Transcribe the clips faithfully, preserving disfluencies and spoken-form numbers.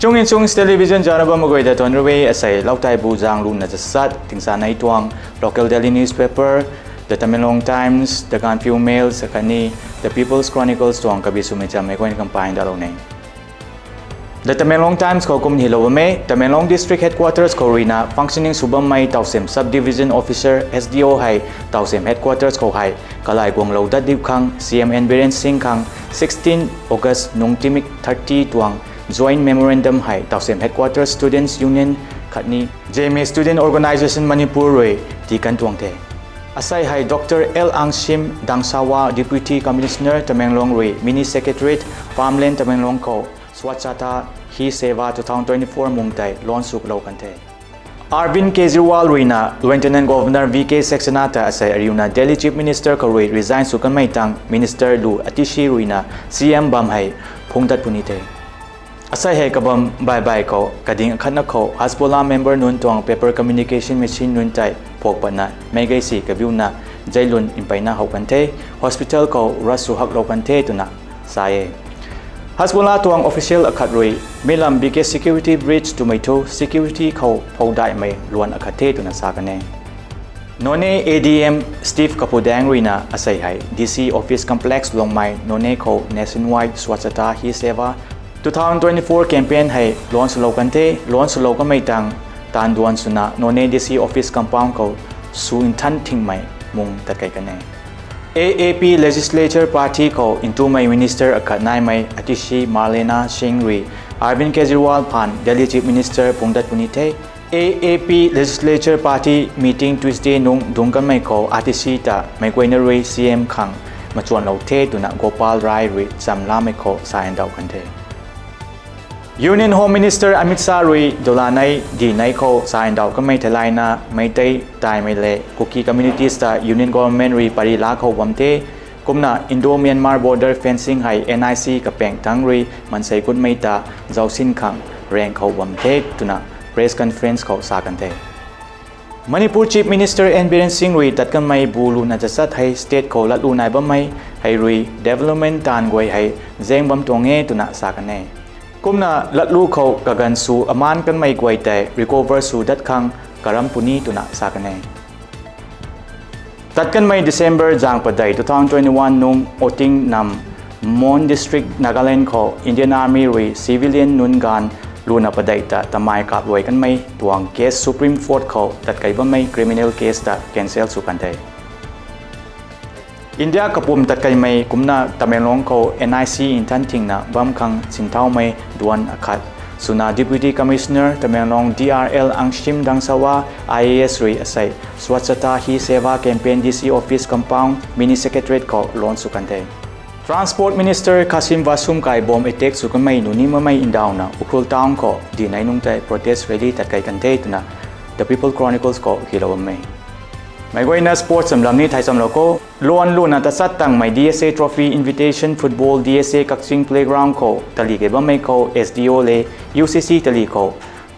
Chung Insung Television zana bam mak guay ta tuan rui asei Lautaibu zang luna ta sat tingsa nei tuang local daily newspaper, The Tamenglong Times, The Gaanphiu Mail, akhatni The People's Chronicles tuang kabi swmei chammei guayna kampaeng dalou ne. The Tamenglong Times khou kum hylou bam e, Tamenglong District Headquarters khou ruina functioning sw bammei Tawsem Subdivision Officer, S D O hei Tawsem Headquarters khou hei kalai guanglou dat diu khang C M N Biren Singh khang sixteen August nung timik thirty tuang Joint Memorandum hei Tawsem Headquarters Students Union khatni Zeme Student Organisation Manipur rui tii kan tuang the. Asei hei Doctor L Angshim Dangsawa, Deputy Commissioner Tamenglong rui Mini Secretariat, Farmland Tamenglong khou Swachhata Hi Seva two thousand twenty-four mung tei launch swlou kan the. Arvind Kejriwal ruina Lieutenant Governor V K Saxena ta asei ariuna Delhi Chief Minister khou rui resign sw kanmei tang Minister Lu Atishi ruina C M bam hei phungdat puni the. Asei hei kabam baibai khou kading akhatna khou Hezbollah member nunc tuang paper communication machine nunc tei phuak patna meic gaysi kabiuna zeilun mpeyna how kan the, hospital khou ras sw haklou kan the twna sa e. Hezbollah tuang official akhat rui mi lam B K security breach twmei thu security khou phoudaihmei luan akhat the twna sa kan e. Noney A D M Steve Kapudang ruina asei hei D C office complex lungmei Noney khou nationwide Swachhata Hi Seva two thousand twenty-four campaign hei launch swlou kan the, launch swlou kanmei tang taanv duan swna Noney D C office compound khou sw nthan thingmei mung tatkei kan e. A A P Legislature Party khou ntumei minister akhat naimei Atishi Marlena Singh rui Arvind Kejriwal phaan Delhi Chief Minister phungdat puni the. A A P Legislature Party meeting Tuesday nung dungc kanmei khou Atishi ta meic guayna rui C M khang machuanlou the twna Gopal Rai rui chamlamei khou sa ndauh kan the. Union Home Minister Amit Shah rui dolanei dinei khou sa ndauh kanmei theilayna Meitei, Taimei le Kuki communities ta Union Government rui pary laa khou bam the. Kumna Indo-Myanmar border fencing hei N I C kapaeng thangc rui mansei kutmei ta zausin khang raeng khou bam the twna press conference khou sa kan the. Manipur Chief Minister N Biren Singh rui tat kanmei bu luna tachat hei state khou latlu nai bammei hei rui development taanv guay hei zaeng bam tuang e twna sa kan e. Kumna latlu khou kaganv sw amaan kanmei guay tei recover sw dat khang karam puni twna sa kan e. Tat kanmei December zang padeih two thousand twenty-one nung Oting nam, Mon District, Nagaland khou Indian Army rui civilian nunc gaanv luna padeih ta tamei kapluai kanmei tuang case Supreme Court khou tatkei bammei criminal case ta cancel sw kan the. India kapwm tatkeimei kumna Tamenglong khou N I C nthan thingna bam khang sinthaumei duan akhat swna Deputy Commissioner Tamenglong D R L Angshim Dangsawa I A S rui asei Swachhata Hi Seva campaign D C office compound, Mini Secretariat khou launch sw kan the. Transport Minister Khashim Vashum kai bomb attack sw kanmei nuni mamei ndauhna Ukhrul town khou dinei nungc tei protest rally tatkei kan the twna The People Chronicles khou hylou bammei. Meic guayna sports samlam ni thai chamlou kho. Luan luna tachat tangmei D S A Trophy Invitation Football D S A Kakching Playground khou tali kei bammei khou S D O le U C C tali khou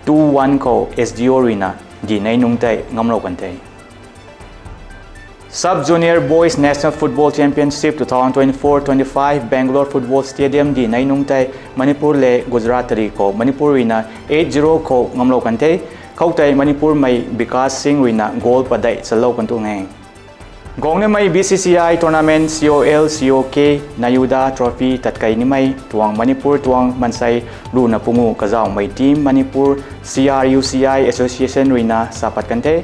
two one khou S D O ruina dinei nungc tei ngamlou kan the. Sub Junior Boys National Football Championship two thousand twenty-four twenty-five Bangalore Football Stadium dinei nungc tei Manipur le Gujarat tali khou Manipur ruina eight zero khou ngamlou kan the. Khoutei Manipur mei Bikash Singh ruina goal padeih chalou kan tuang e. Guangnamei B C C I tournament C O L C O K Nayuda Trophy tatkei nimei tuang Manipur tuang mansei luna pungu kazauhmei team Manipur C R U C I Association ruina sa pat kan the.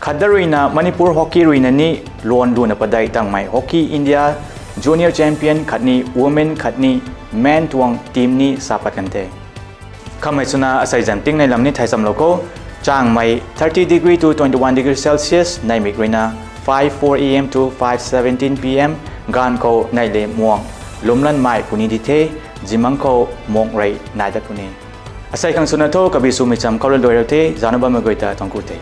Khatdat ruina Manipur hockey ruina ni luan luna padeih tangmei Hockey India junior champion khatni women khatni men tuang team ni sa pat kan the. Khamei swna asei zan tingnei lam ni thai chamlou kho. Changmei thirty degree to twenty-one degree Celsius neihmik ruina five four A M to five seventeen P M. Gaanv khou neih le muang lumlan mai puni di the, zimang khou mung rei nai dat puni. Asei khang swna thu kabi swmei cham khou rui luai rau the, zana bammei guay ta thuancku the.